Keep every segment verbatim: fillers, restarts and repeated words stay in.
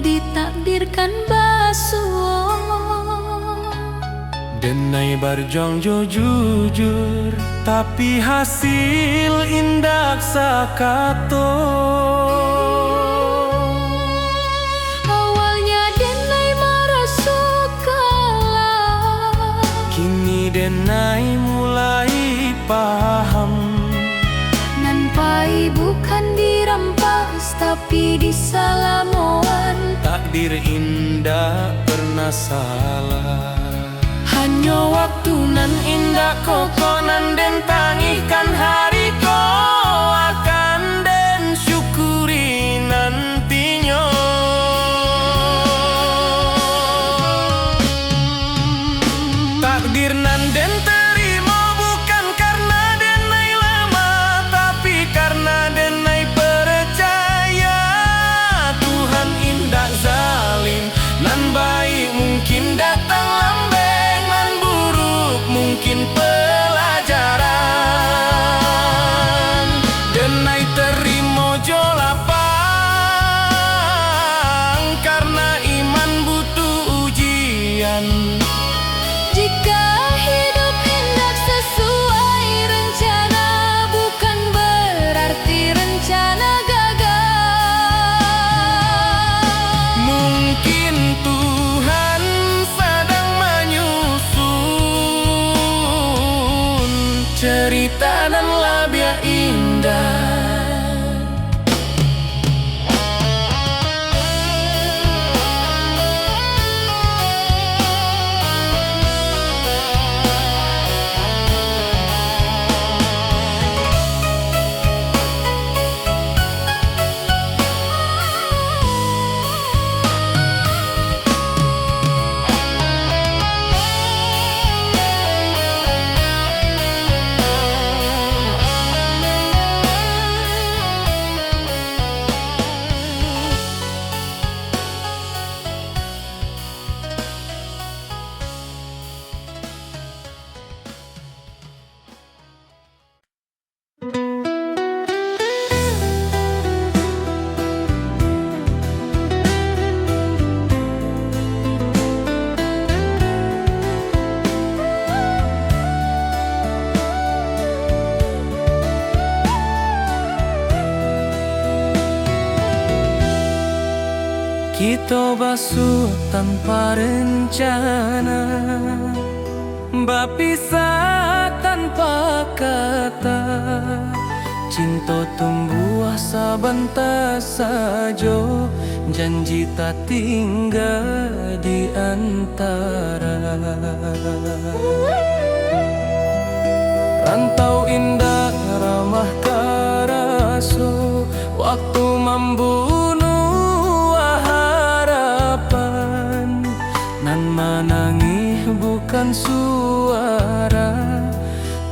ditakdirkan basuo. Denai barjuang jo jujur, tapi hasil indak sakato. Awalnya denai maraso kalah, kini denai mulai paham. Nan pai bukan dirampas, tapi disalamoan. Takdir indak pernah salah. Hanyo waktu nan indak kokoh, nan den tangihkan hari ko, akan den syukuri nantinyo. Takdir nan den tarimo bukan karena denai lamah, tapi karena denai percaya Tuhan indak zalim. Nan baik mungkin datang lambek, nan buruk mungkin pelajaran. Denai tarimo jo lapang, karena iman butuh ujian. Jika hidup indak sesuai rencana, bukan berarti rencana gagal. Mungkin Tuhan sadang manyusun cerita nan labiah indah. Kito basuo tanpa rencana, bapisah tanpa kata. Cinto tumbuah sabanta sajo, janji tatingga di antara. Rantau indak ramah taraso, waktu mambunuah harapan. Nan manangih bukan suara,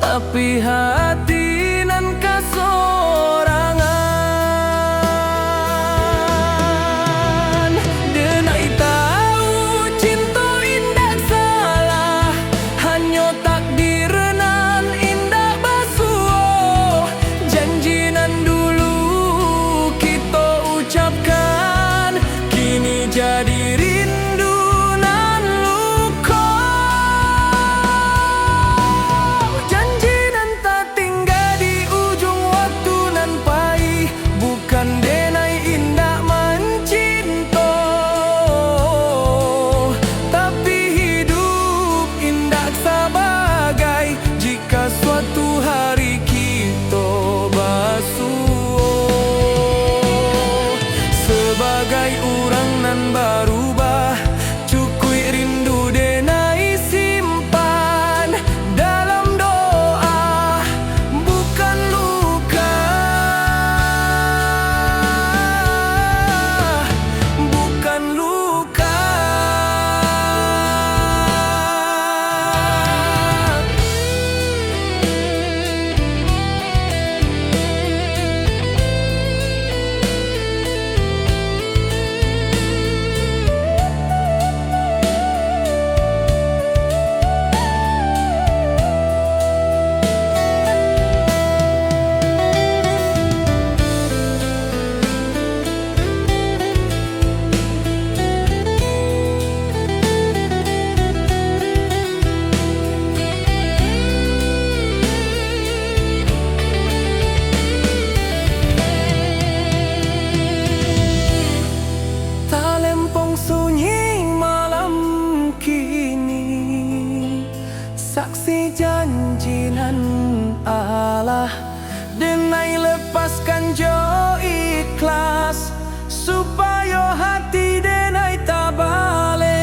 tapi hati nan kasorangan. Denai tahu cinto indak salah, hanyo takdir nan indak basuo. Janji nan dulu kito ucapkan, kini jadi rindu nan luko. Janji nan tatingga Kan jo ikhlas, supayo hati denai tabaleh.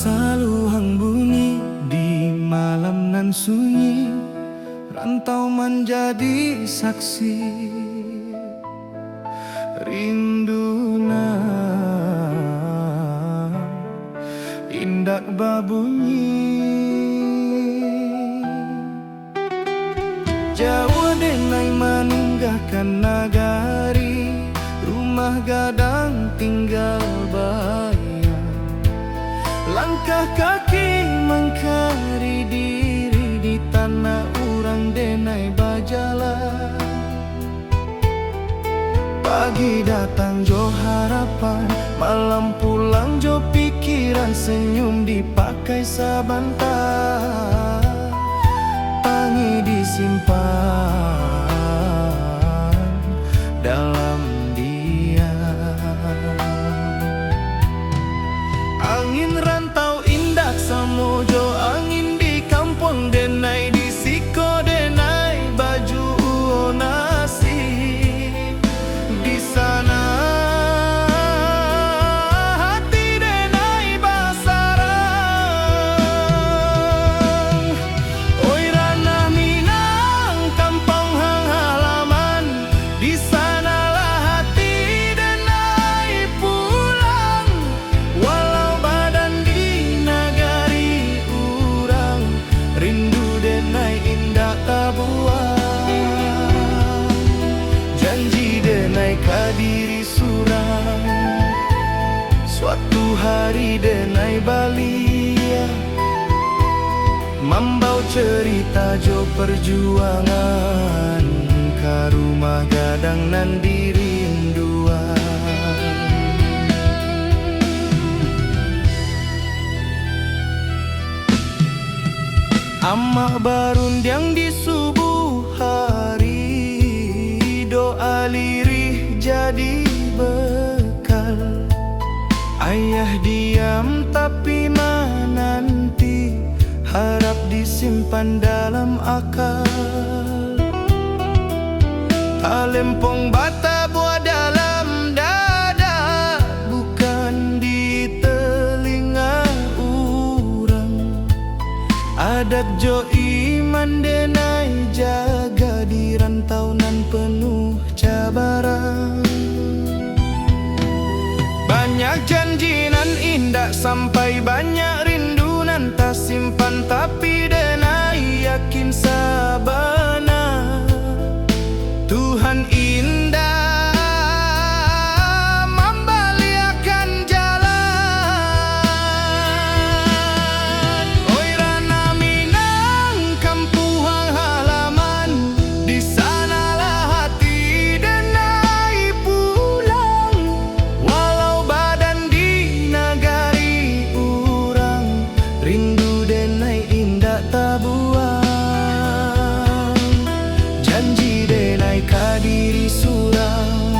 Saluhang bunyi di malam nan sunyi, rantau manjadi saksi. Rindu nan indak babunyi. Jauah denai maninggakan nagari, rumah gadang tinggal bayang. Langkah kaki mangkari diri, di tanah urang denai bajalan. Pagi datang jo harapan, malam pulang jo pikiran, senyum dipakai sabanta, tangih disimpan dalam diam. Angin rantau indak samo jo angin di kampuang denai, di siko denai bajuo nasib. Di sana hati denai basarang. Oi ranah Minang, kampuang halaman, di sanalah hati denai pulang. Walau badan di nagari urang, rindu denai indak tabuang. Janji denai ka diri surang, suatu hari denai baliak, mambao cerita jo perjuangan ka rumah gadang nan dirinduan. Amak barundiang di subuh hari, doa lirih jadi bekal. Ayah diam tapi mananti, harap disimpan dalam akal. Talempong batabuah dalam dada, bukan di telinga urang. Adat jo iman denai jaga di rantau nan penuh cabaran. Banyak janji nan indak sampai, banyak rindu nan tasimpan, tapi denai yakin sabana Tuhan indak mambaliakan jalan. Oi ranah Minang, kampuang halaman, di sanalah hati denai pulang. Walau badan di nagari urang, rindu denai indak tabuang. Janji denai ka diri surang,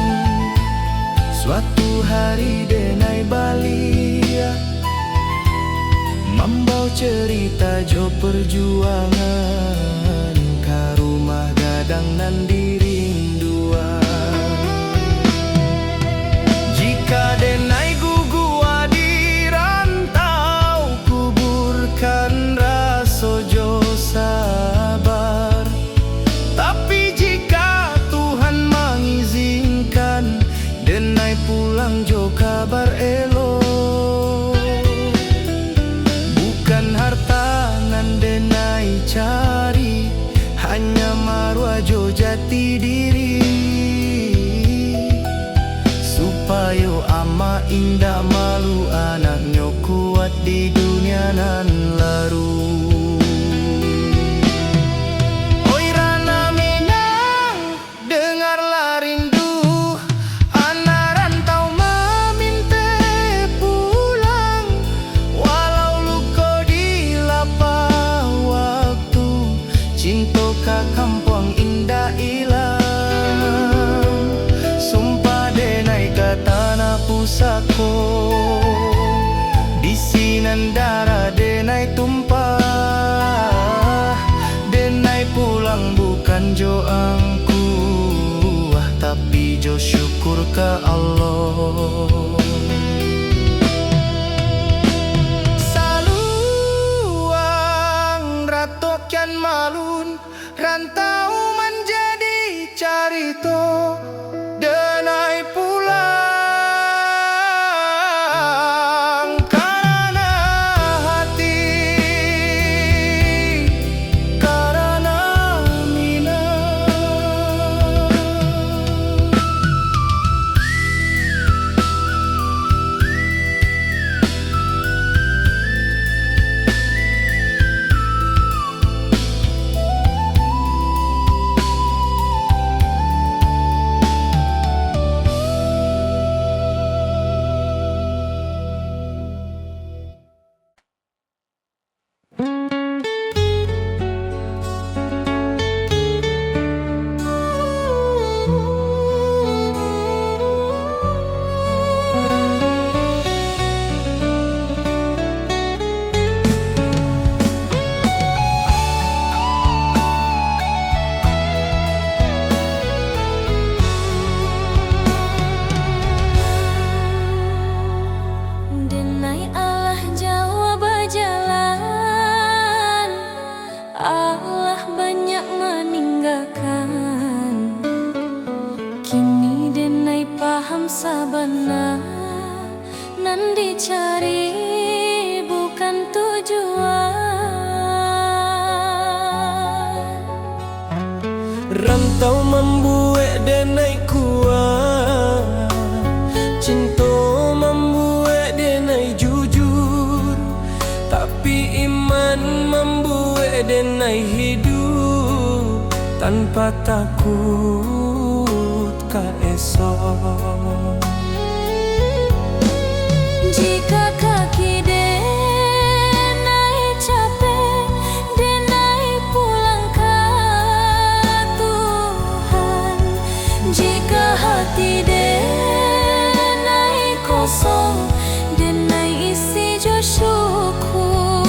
suatu hari denai baliak, mambao cerita jo perjuangan ka rumah gadang nan dirinduan. Jika denai guguah di rantau, kuburkan raso jo sabar. Tapi jika Tuhan mangizinkan, denai pulang jo kabar elok. Bukan harta nan denai cari, hanya maruah jo jati diri. Supayo amak indak malu, anaknyo kuat di dunia nan laruih. Oi ranah Minang, dengarlah rindu, anak rantau Pinto ka kampuang indak ilang, sumpah denai ka tanah pusako. Di sinan darah denai tumpah, denai pulang bukan jo angku, ah, tapi jo syukur ka Allah. Saluang rato kian malun, rantau manjadi carito, denai pulang karana hati, karana minang. Denai alah jauah bajalan, alah banyak maninggakan. Kini denai paham sabana, nan dicari bukan tujuan. Rantau mambuek denai kuat, cinto mambuek denai jujur, tapi iman mambuek denai hiduik tanpa takuik ka esok. Jikok kaki denai capek, denai pulang ka Tuhan. Jikok hati denai kosong, denai isi jo syukur.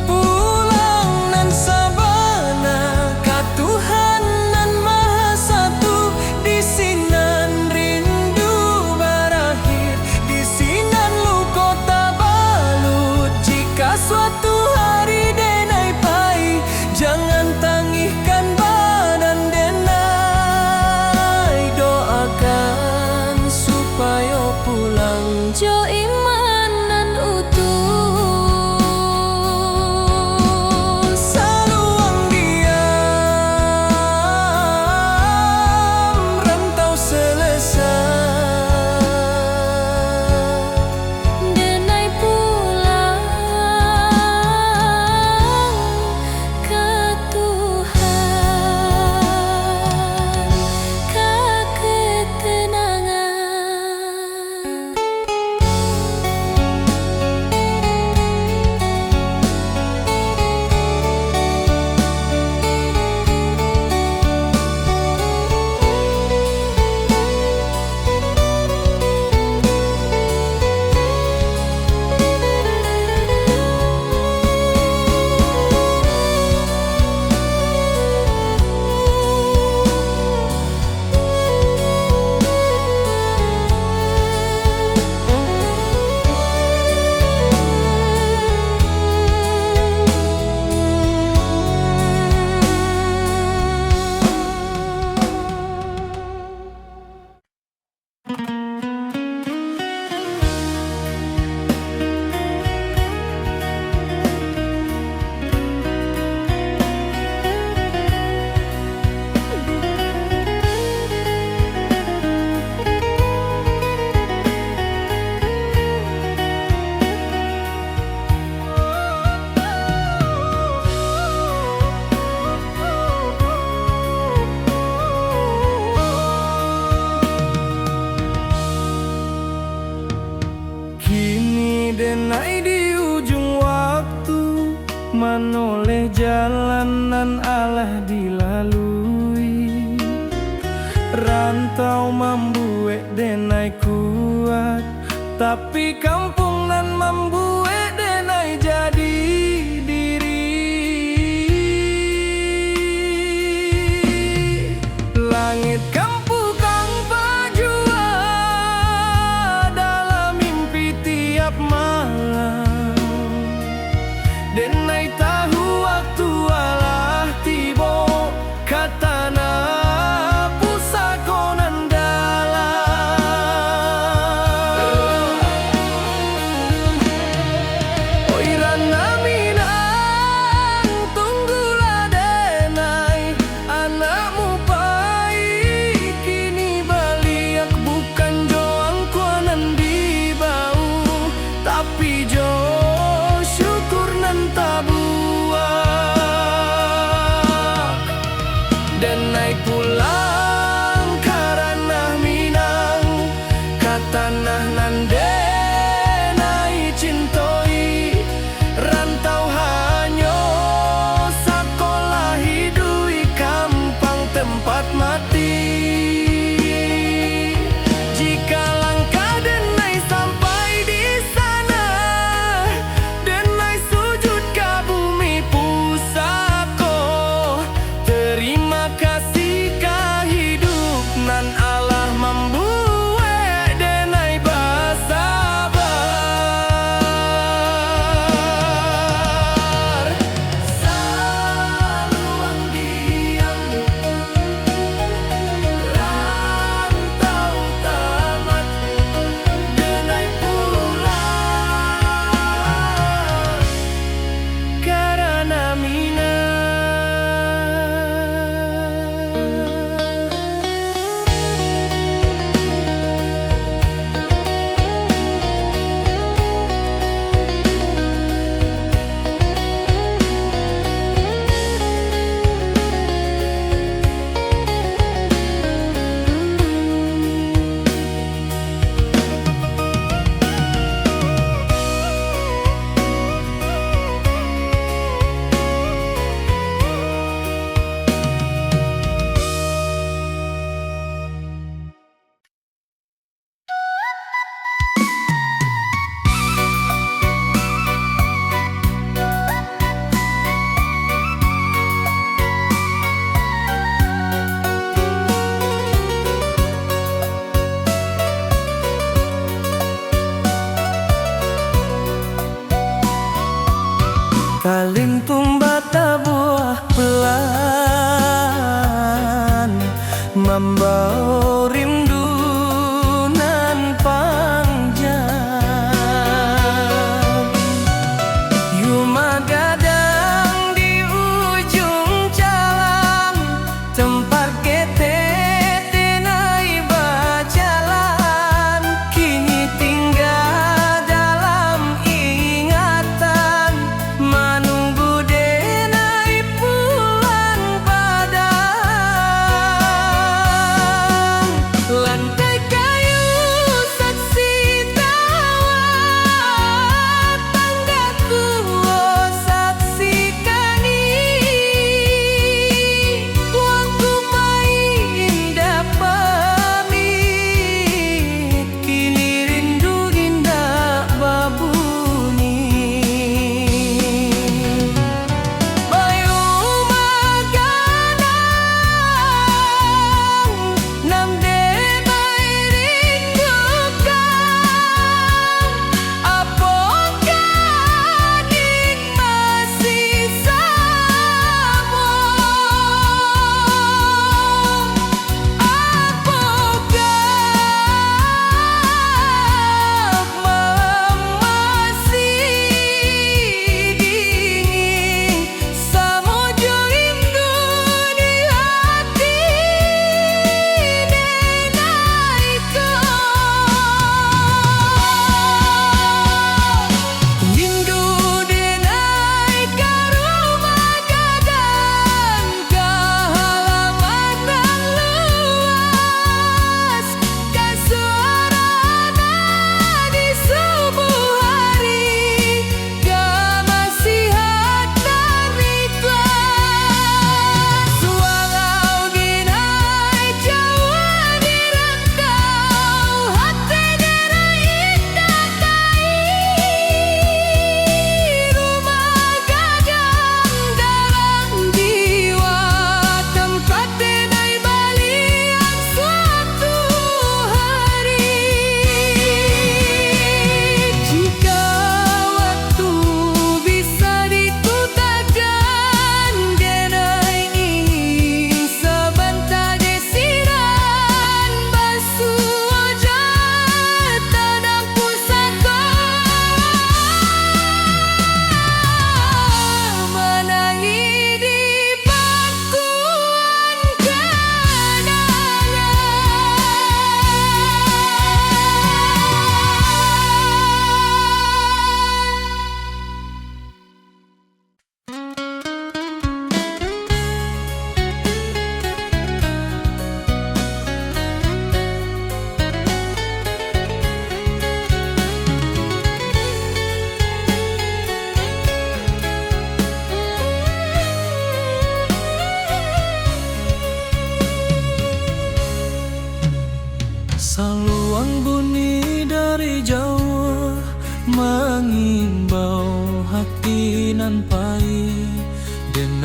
Pulang nan sabana ka Tuhan nan Maha Satu, di sinan rindu barakhir, di sinan luko tabalut. Jika suatu hari denai pai, jangan tangihkan badan denai, doakan supayo pulang jo iman nan utuh. Saluang diam, rantau selesa, denai pulang ka Tuhan. nan alah dilalui. Rantau mambuek denai kuat, tapi kampuang nan mambuek denai jadi diri. Langik kampuang bajua dalam mimpi tiap malam. Denai tahu waktu alah tibo, ka tanah pusako nan dalam. Oi Ranah Minang, tunggulah denai, anakmu pai kini baliak, bukan jo angkua nan dibau, tapi jo syukur nan tabuak. Denai pulang ka Ranah Minang, ka tanah nan denai cintoi. Rantau hanyo sakolah iduik, kampuang tempat mati. Jika langkah denai sampai di sana, denai sujud ka bumi pusako. Terima kasih ka hidup nan alah mambuek denai basabar. Saluang diam, rantau tamat, denai pulang ka Ranah Minang. Talintung batabuah pelan, mambawa rindu nan panjang. Yuma gadang di ujung jalan, tempat ketek denai bajalan, kini tingga dalam ingatan, manunggu denai pulang padan.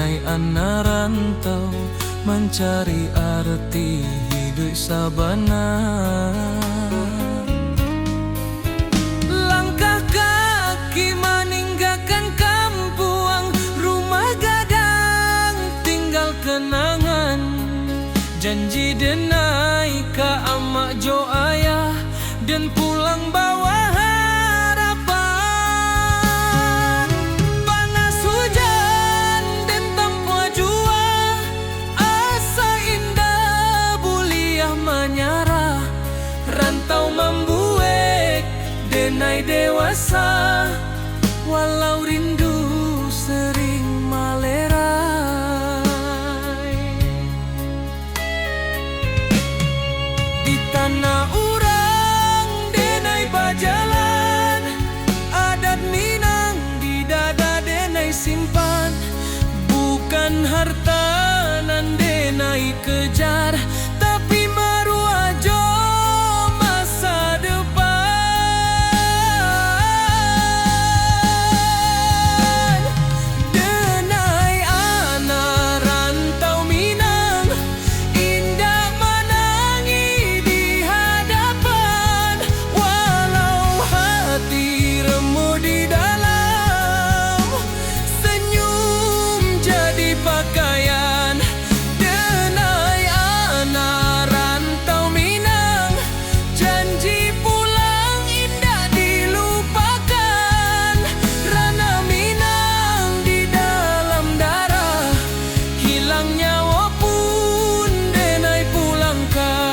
Denai anak rantau mancari arti hiduik sabana. Langkah kaki maninggakan kampuang, rumah gadang tinggal kenangan. Janji denai ka amak jo ayah, den pulang bawa harapan. Panas hujan den tampuah jua, asa indak buliah manyarah. Rantau mambuek denai dewasa, walau rindu sering malerai. Di tanah urang denai bajalan, adat Minang di dada denai simpan. Bukan harta nan denai kejar, tapi maruah jo masa depan. Denai anak rantau Minang, indak manangih di hadapan, walau hati remuk di dalam, senyum jadi pakaian. Denai anak rantau Minang, janji pulang indak dilupakan. Ranah Minang di dalam darah, hilang nyawo pun denai pulangkan.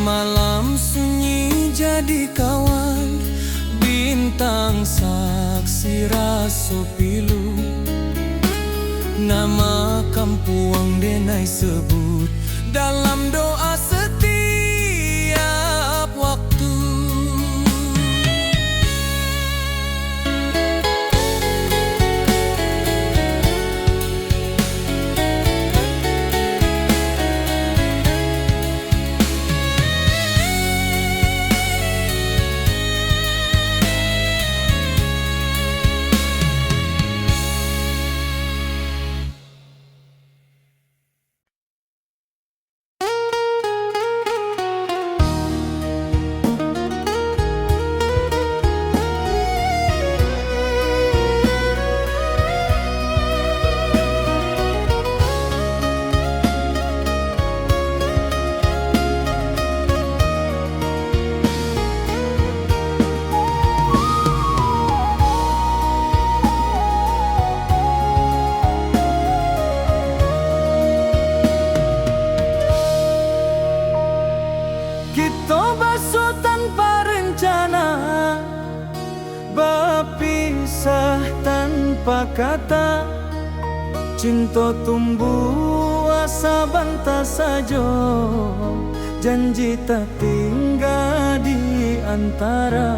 Malam sunyi jadi kawan, bintang saksi raso pilu. Nama kampuang denai sebut dalam doa setiap waktu. Kito basuo tanpa rencana, bapisah tanpa kata. Cinto tumbuah sabanta sajo, janji tatingga di antara.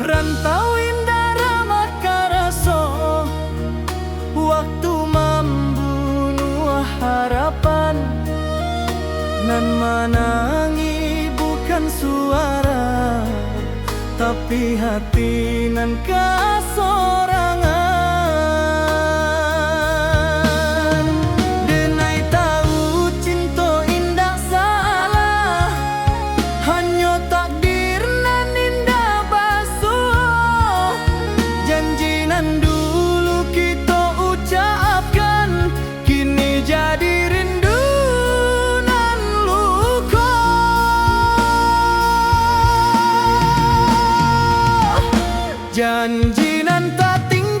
Rantau indak ramah karaso, waktu mambunuah harapan. Nan manangih bukan suara, tapi hati nan kasorangan. Denai tahu cinto indak salah, hanyo takdir nan indak basuo. Janji nan dulu kito ucapkan, kini jadi rindu nan luko. Janji nan tatingga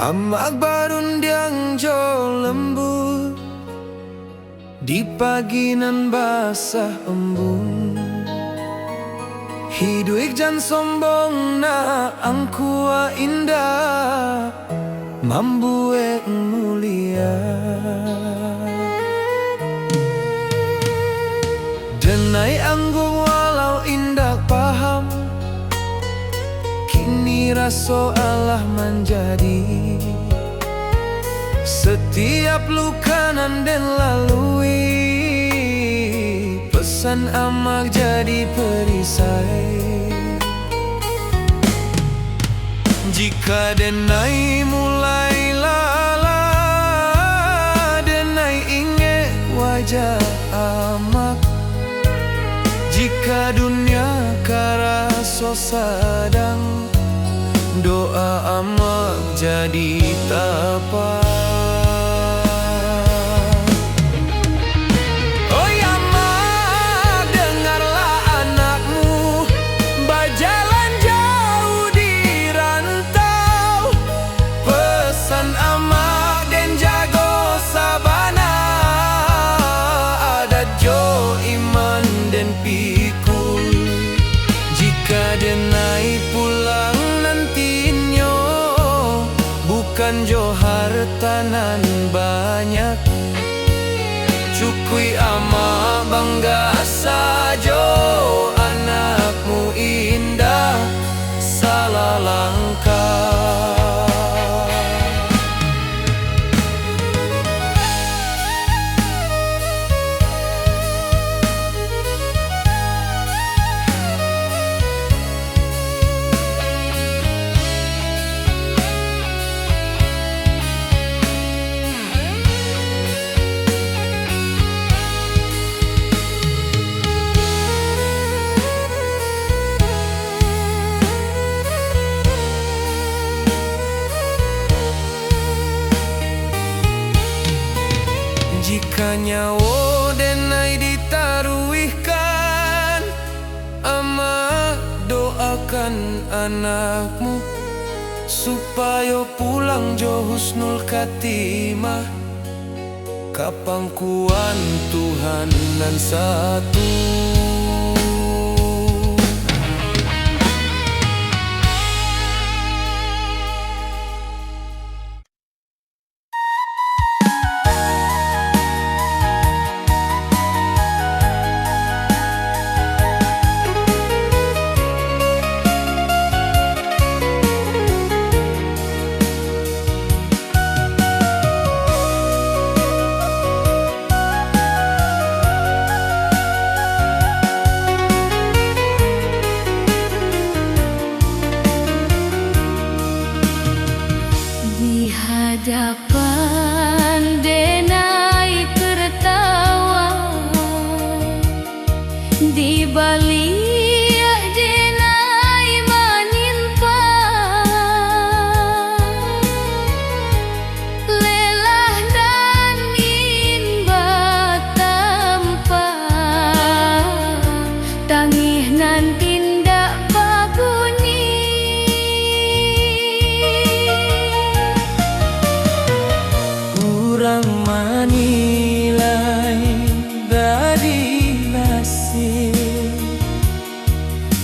Amak barundiang jo lembut, di pagi nan basah embun. Hiduik jan sombong nak, angku a indak mambuek mulia. Denai anggun walau indak paham, kini raso alah manjadi. Satiap luka nan den lalui, pesan amak jadi perisai. Jika denai mulai lalah, denai ingek wajah amak. Jika dunia karaso sadang, doa amak jadi tapa. Oi amak, dengarlah anakmu bajalan jauh di rantau. Pesan amak den jago sabana, adat jo iman den pikul. Jika denai pulang nantinyo, bukan jo harta nan banyak, cukuik amak bangga sajo, anakmu indak salah langkah. Jika nyawo denai ditaruihkan, amak doakan anakmu, supayo pulang jo husnul khatimah ka pangkuan Tuhan nan satu. Di hadapan denai tertawa, di baliak denai manimpa. Lelah nan indak tampa, tangih nan indak babunyi. Urang manilai dari nasib,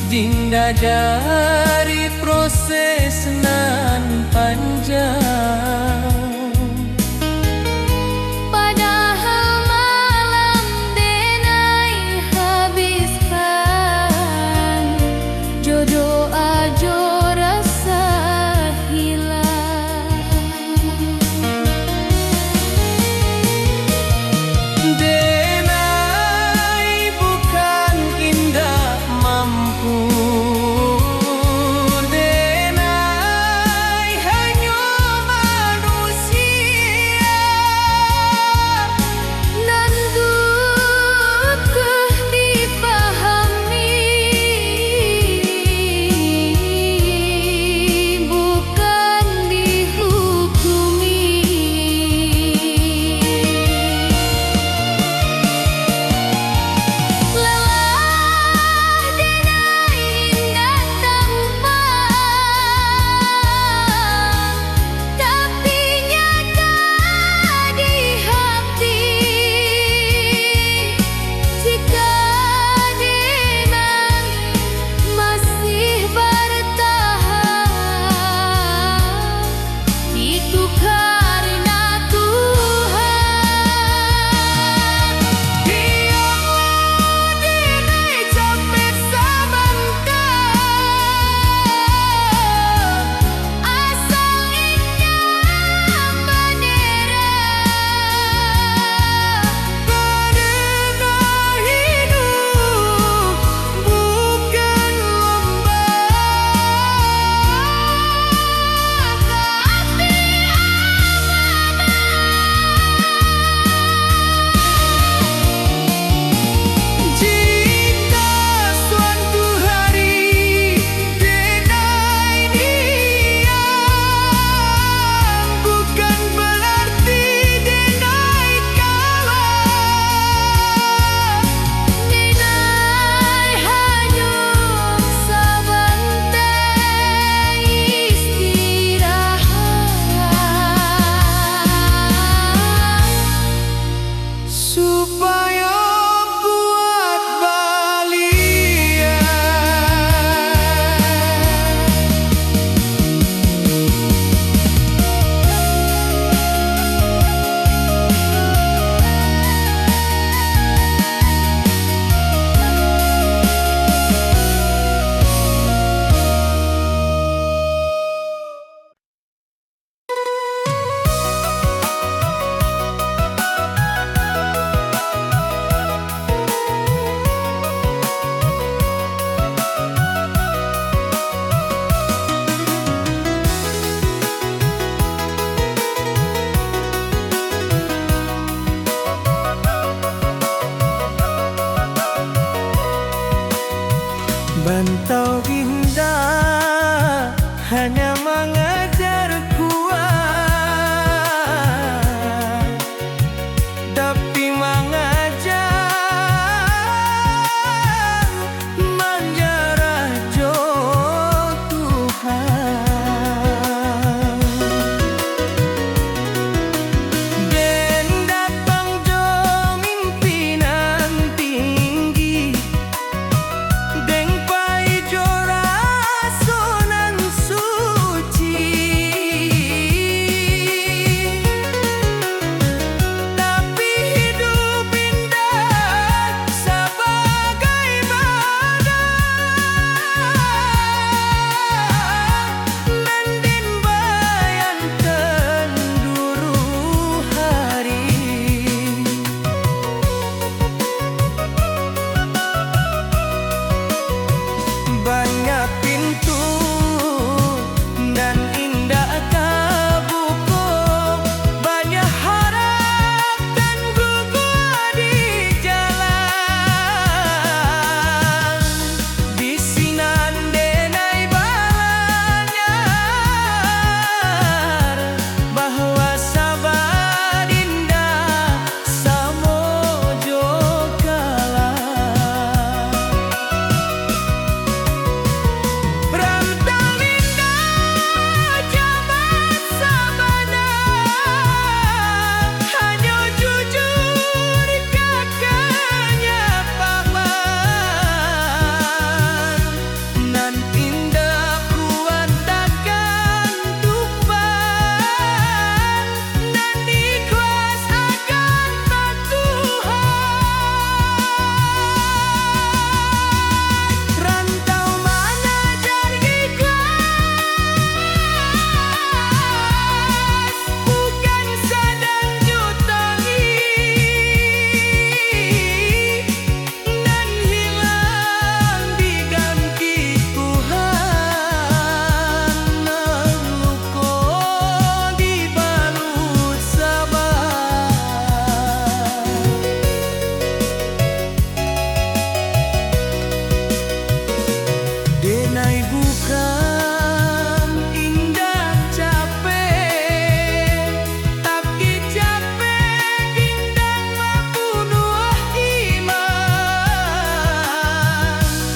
dinda dari proses nan panjang. Padahal malam denai habiskan, jo doa jo rasa hilang. Denai bukan indak mampu, denai hanyo manusia. Indah hanya mangajar kuat, tapi mangajar manjarah jo Tuhan. Den datang jo mimpi nan tinggi, deng pai jo raso nan suci. Tapi hidup indah sabagai badan nan den bayangkan duruh hari. Banyak pintu nan indak tabuko, banyak harap nan guguah di jalan. Di sinan denai balanyar, bahwa sabar indah samo jo kalah. Rantau indah jaman sabana, hanyo jujur ka kanyapaman. Nan indak kuat takkan tumpang, nan ikhlas akan batuhan. Rantau mangajar ikhlas, bukan sadang jo tangih. Nan hilang diganti Tuhan, nan luko dibalut sabar. Denai bukan indak capek, tapi capek indak mambunuah iman.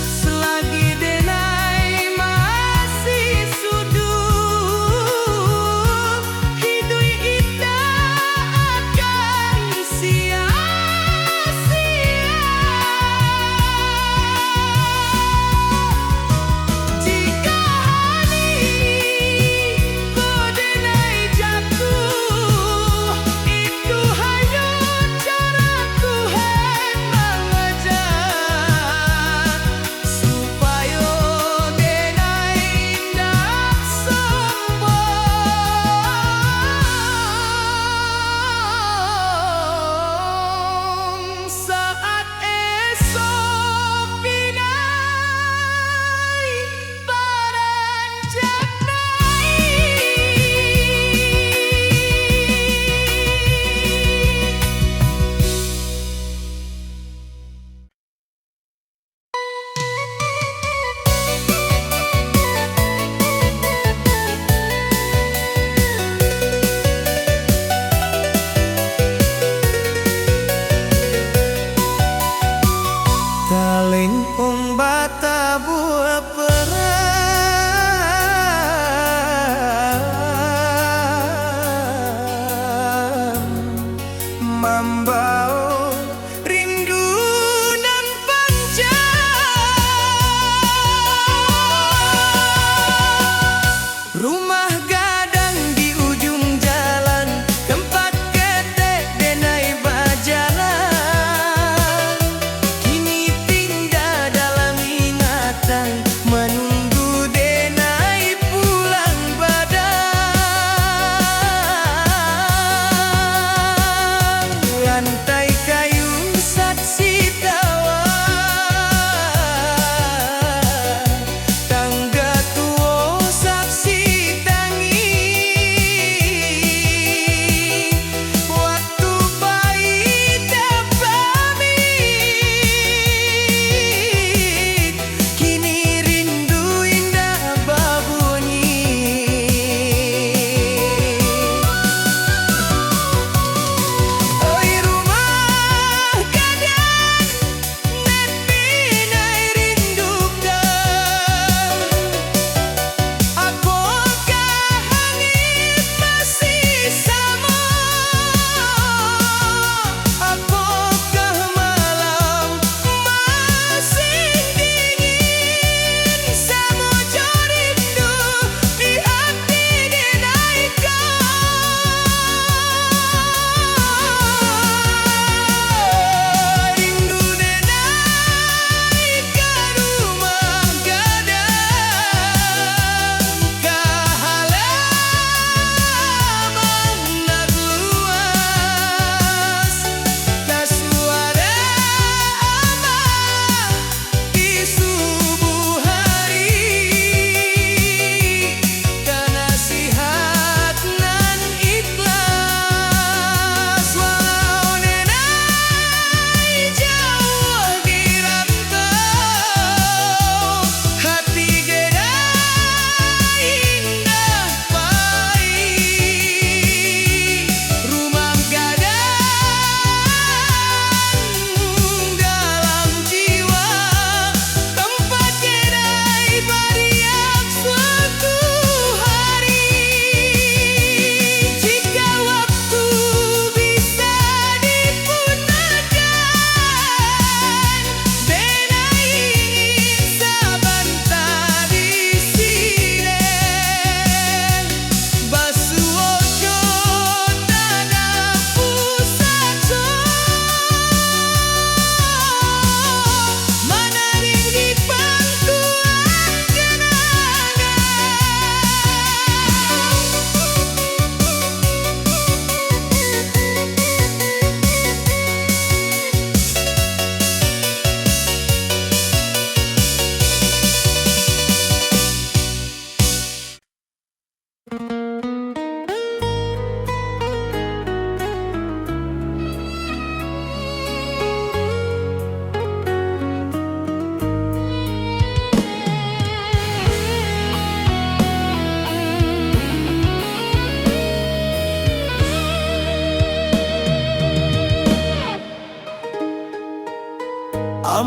Selagi denai masih suduik, hiduik indak akan sia-sia. Di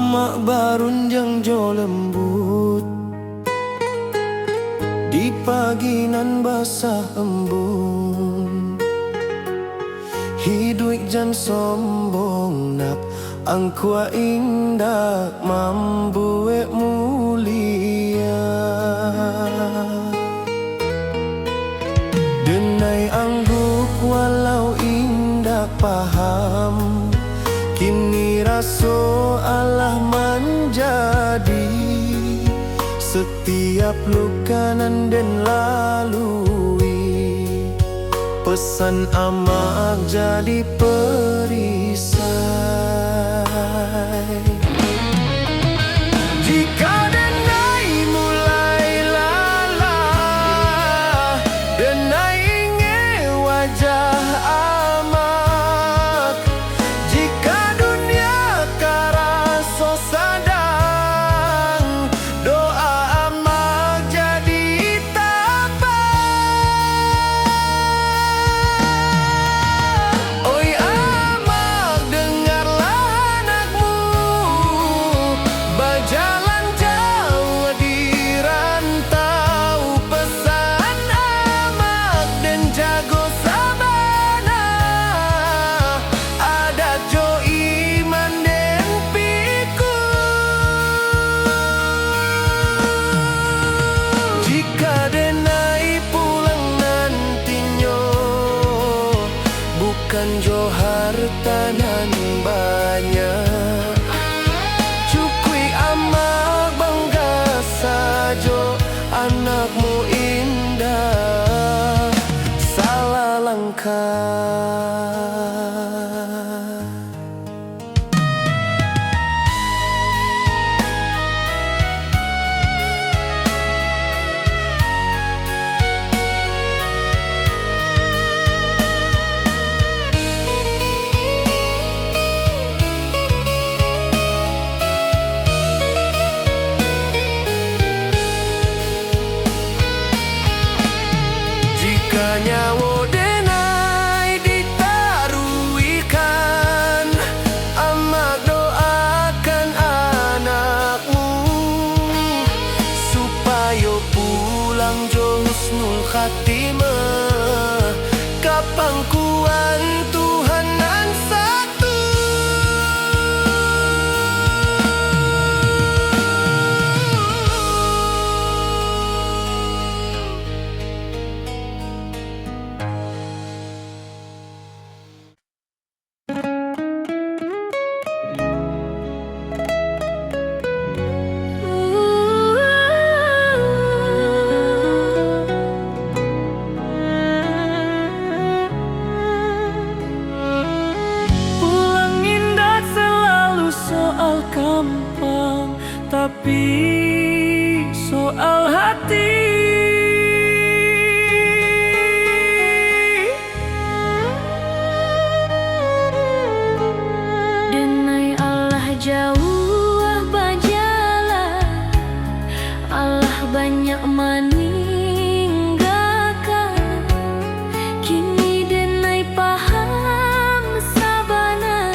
Amak barundiang jo lembut di pagi nan basah embun. Hiduik jan sombong nak, angkuak indak mambuek mulia. Denai angguk walau indak paham, kini raso alah manjadi. Satiap luka nan den lalui, pesan amak jadi perisai. Jika denai mulai lalah, denai ingek wajah amak. Jika dunia karaso sadang, doa amak jadi tapa. Oi amak, dengarlah anakmu, bajalan jauah di rantau. Pesan amak den jago sabana, adat jo iman den pikun. Jika denai pulang nantinyo, bukan jo harta nan banyak, cukuik amak bangga sajo, anakmu indak salah langkah. Jika nyawo denai ditaruihkan, amak doakan anakmu, supayo pulang jo husnul khatimah ka pangkuan Tuhan nan satu. Pulang indak selalu soal gampang, tapi soal hati. Denai alah jauah bajalan, alah banyak maninggakan. Kini denai paham sabana,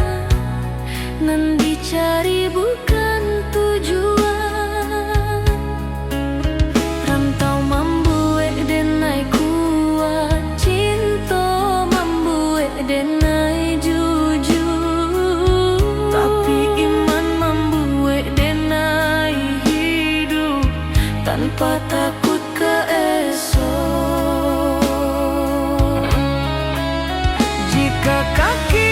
nan dicari bukan tujuan. Rantau mambuek denai kuat, cinto mambuek denai jujur. Tapi iman mambuek denai hidup tanpa takut ka esok. Jika kaki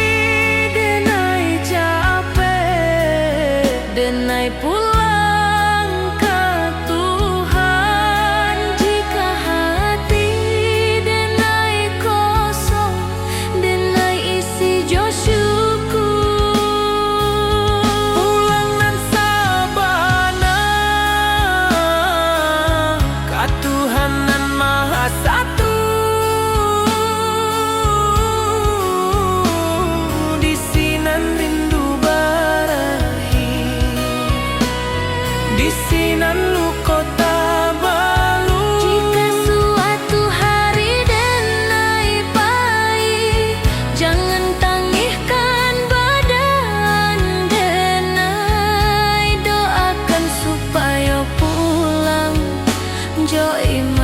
denai capek, denai pulang ka Tuhan. Jika hati denai kosong, denai isi jo syukur. Pulang nan sabana jo iman.